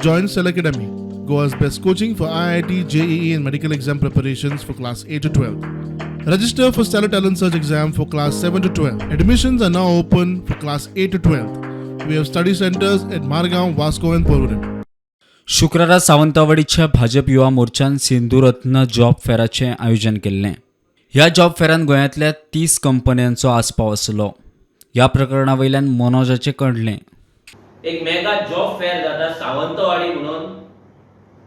Join Cell Academy, Goa's best coaching for IIT, JEE and medical exam preparations for class 8 to 12. Register for Stellar Talent Search exam for class 7 to 12. Admissions are now open for class 8 to 12. We have study centers at Margao, Vasco and Porvorim. शुक्रारा सावंतवाडीच्या भाजप युवा मोर्चान Sindhuratna job फेराचें आयोजन केल्लें. ह्या job Ferran गोंयांतल्या 30 कंपन्यांचो आस्पाव आसलो. ह्या प्रकरणा वयल्यान मनोजाचें कळ्ळें. एक मेगा जॉब फेअर जाता सावंतवाडी म्हणून,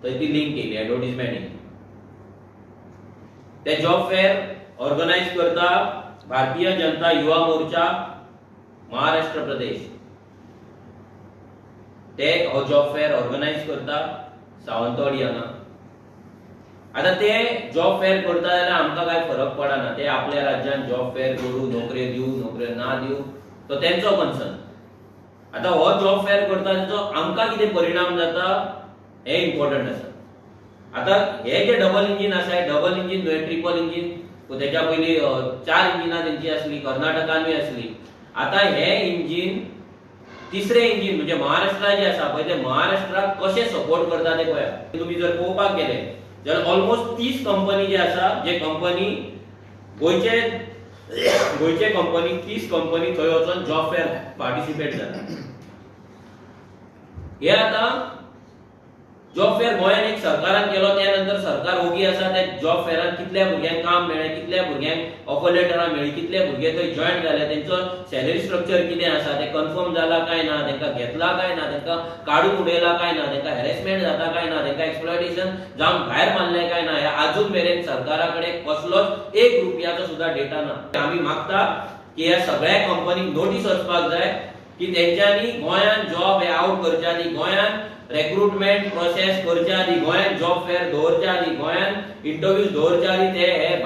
थंय ती लिंक केली, एडवर्टीजमेंट केली. ते जॉब फेअर ऑर्गनायज करता भारतीय जनता युवा मोर्चा, महाराष्ट्र प्रदेश. ते हो जॉब फेअर ऑर्गनायज करता सावंतवाडी हांगा. आता ते जॉब फेअर करता जाल्यार आमकां कांय फरक पडना. ते आपल्या राज्यान जॉब फेअर करूं, नोकऱ्यो दिवं, नोकऱ्यो ना दिवं, तो तेंचो कन्सर्न. आता हो जॉब फेअर करता तेचो आमकां कितें परिणाम जाता हें इम्पॉर्टंट आसा. आता हे जे डबल इंजीन आसा, हे डबल इंजीन न्हय, ट्रिपल इंजीन. तेच्या पयलीं चार इंजिनां तेंची आसली, कर्नाटकानूय आसली. आता हे इंजीन तिसरें इंजीन म्हणजे महाराष्ट्रा जे आसा पळय, ते महाराष्ट्राक कशें सपोर्ट करता ते पळया. तुमी जर पळोवपाक गेले जाल्यार ऑलमोस्ट 30 कंपनी जे आसा, जे कंपनी गोंयचे गोंयचे कंपनी, 30 कंपनी थंय वचोन जॉब फेअर पार्टिसिपेट जाता. हे आतां जॉब फेअर गोंयान एक सरकारान केलो, त्या नंतर सरकार ओगी आसा. त्या जॉब फेअरान कितल्या भुरग्यांक काम मेळ्ळें, कितल्या भुरग्यांक ऑफर लेटरां मेळ्ळी, कितले भुरगे थंय जॉयन जाले, तेंचो सॅलरी स्ट्रक्चर कितें आसा, ते कन्फर्म जाला काय ना, तांकां घेतला काय ना, तांकां काडून उडयला काय ना, तांकां हॅरेसमेंट जाता काय ना, तांकां एक्सप्लॉयटेशन जावन भायर मारलें काय ना, हे अजून मेरेन सरकारा कडेन कसलोच एक रुपयाचो सुद्दां डेटा ना. आमी मागता की ह्या सगळ्या कंपनीक नोटीस वचपाक जाय की तेंच्यांनी गोंयान जॉब हे आवट करच्या आदी, गोंयान रेक्रुटमेंट प्रोसेस करच्या आदी, गोंयान जॉब फेअर दवरच्या आदी, गोंयान इंटरव्यूज दवरच्या आदी ते हे